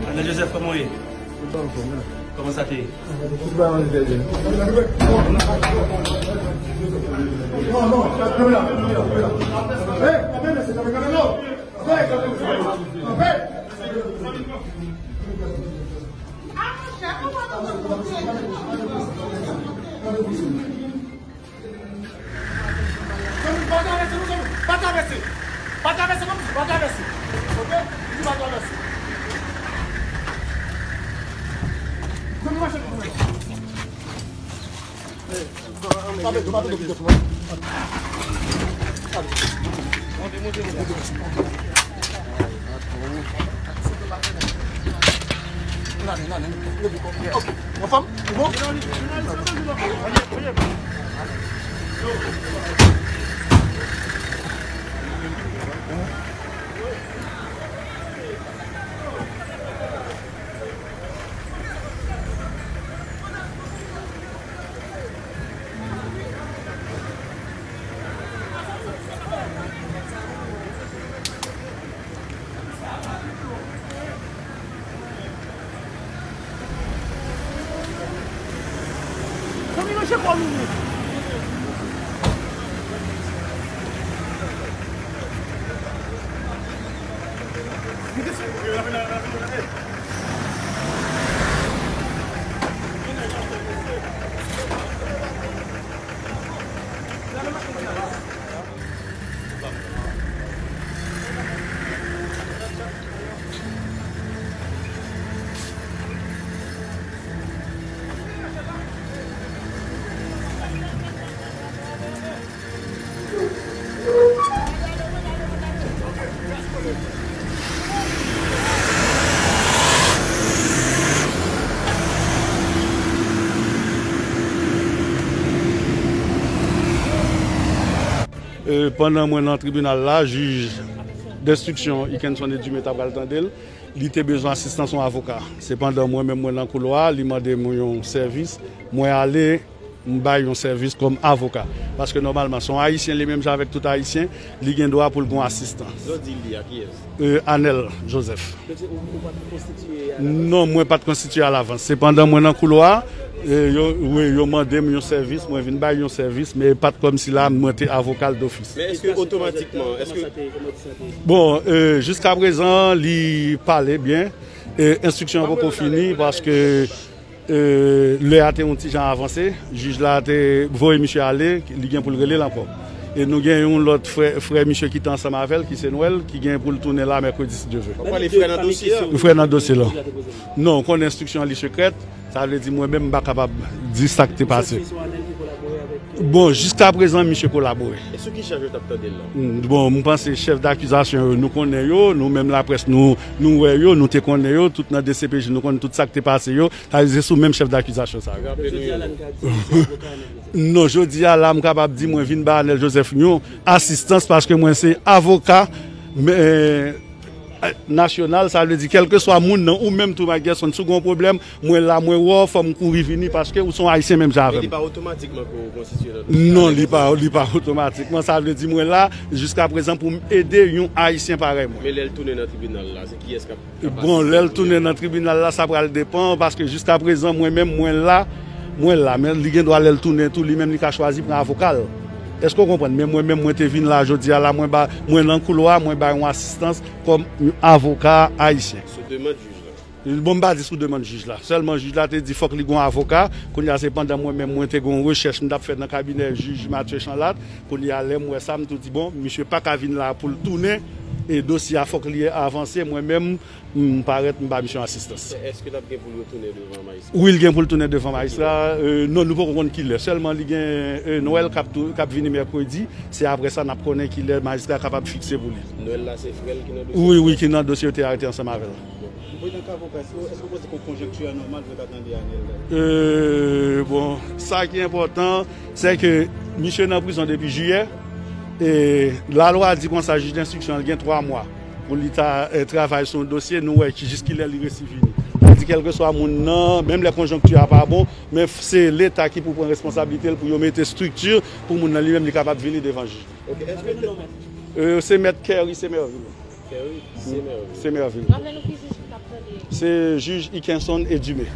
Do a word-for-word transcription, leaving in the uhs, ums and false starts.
Anèl Joseph, kòman w ye? Kòman sa te ye? Zanmi, pa travèse non, zanmi. Pa travèse. Pa travèse, zanmi, pa travèse. Oke? Di pa travèse. Zanmi, mache pou mwen. Hey, pa mete, pa mete, pa mete. Anfòm? Ou bon? E, pandan mwen nan tribinal la, jij denstriksyon Ikenson Edumé ta pral tande l, li te bezwen asistans yon avoka. Sepandan, mwen menm mwen nan koulwa a, li mande m yon sèvis, mwen ale, m bay yon sèvis kòm avoka. Paske nòmalman, se yon Ayisyen, li menm jan avèk tout Ayisyen, li gen dwa pou l gen yon asistans. Lè w di li a, kiyès? E, Anèl Joseph. Donk, se ou, ou pa t konstitiye alavans? Non, mwen pa t konstitiye alavans. Sepandan, mwen nan koulwa a, e, yo, wi, yo mande m yon sèvis, mwen vin bay yon sèvis, men pa t kòmsi la, mwen te avoka l dofis. Men èske otomatikman, èske... Bon, e, jiskaprezan, li pale byen. E, enstriksyon an poko fini, paske E, lè a te yon ti jan avanse, jij la te voye misye ale, li gen pou l rele l ankò. E nou gen yon lòt frè, frè misye ki te ansanm avè l, ki se Nwèl, ki gen pou l tounen la mèkredi, si Dye vle. W ap pale frè nan dosye a? Frè nan dosye la. Non, w konnen enstriksyon an li sekrèt, sa vle di mwen menm m pa kapab di sa k te pase. Bon, jiskaprezan, misye kolabore. E sou ki chaj yo t ap tande l lan? Mm, bon, m panse chèf dakizasyon yo, nou konnen yo, nou menm laprès, nou, nou wè yo, nou te konnen yo, tout nan D C P J, nou konn tout sa k te pase yo. Sa vle di se sou menm chèf dakizasyon sa yo. Raple nou yo. Non, jodi a la, m kapab di mwen vin ba Anèl Joseph yon asistans paske mwen se avoka, men, nasyonal, sa vle di kèlkeswa moun nan ou menm tou, Mike Gerson, si w gen yon pwoblèm, mwen la, mwen wè w, fò m kouri vini paske ou se yon Ayisyen menm jan avè m. Men li pa otomatikman ke w konstitiye nan dosye a? Non, li pa, li pa otomatikman. Sa vle di mwen la, jiskaprezan, pou m ede yon Ayisyen parèy mwen. Men lè l tounen nan tribinal la, se kiyès k ap Bon, lè l tounen nan tribinal la, sa pral depann, paske jiskaprezan, mwen menm, mwen la, mwen la, men li gen dwa lè l tounen tou, li menm li ka chwazi pran avoka l. Èske w konprann? Men mwen menm, mwen te vin la jodi a la, mwen ba, mwen nan koulwa, mwen bay yon asistans kòm yon avoka ayisyen. Sou demann jij la? Bon, m pa di sou demann jij la. Sèlman jij la te di fòk li gen yon avoka. Kounye a, se pandan mwen menm, mwen te gen yon rechèch m t ap fè nan kabinè jij Mathieu Chanlat. Kounye a, lè m wè sa, m tou di, bon, misye pa ka vin la pou l tounen, e dosye a fòk li avanse, mwen menm, M parèt, m ba misye yon asistans. Èske l ap gen pou l retounen devan majistra? Wi, l gen pou l tounen devan majistra. E, non, nou poko konn kilè. Sèlman li gen, e, Nwèl k ap tou, k ap vini mèkredi. Se apre sa n ap konnen kilè majistra kapab fikse pou li. Nwèl la, se frè l ki nan dosye? Wi, wi, ki nan dosye yo te arete ansanm avè l. Bon. Prezidan Kavok, èske, èske w panse ke konjonkti a nòmal pou yo ta tande Anèl la? E, bon, sa ki enpòtan, se ke misye nan prizon depi jiyè. E lalwa di konsa, jij denstriksyon an gen twa mwa pou li ta, e, travay sou yon dosye, nou wè ki, jiskilè li resi vini. Sa vle Kèlkeswa moun nan, menm lè konjonkti a pa bon, men se Leta ki pou pran responsablite l pou yo mete estrikti pou moun nan li menm li kapab vini devan jij. Ok, èske nou nonmen? Euh, se mèt Kerry Semerville. Kerry Semerville. Semerville. Raple nou ki jij ki t ap tande. Se jij Ikenson Edumé.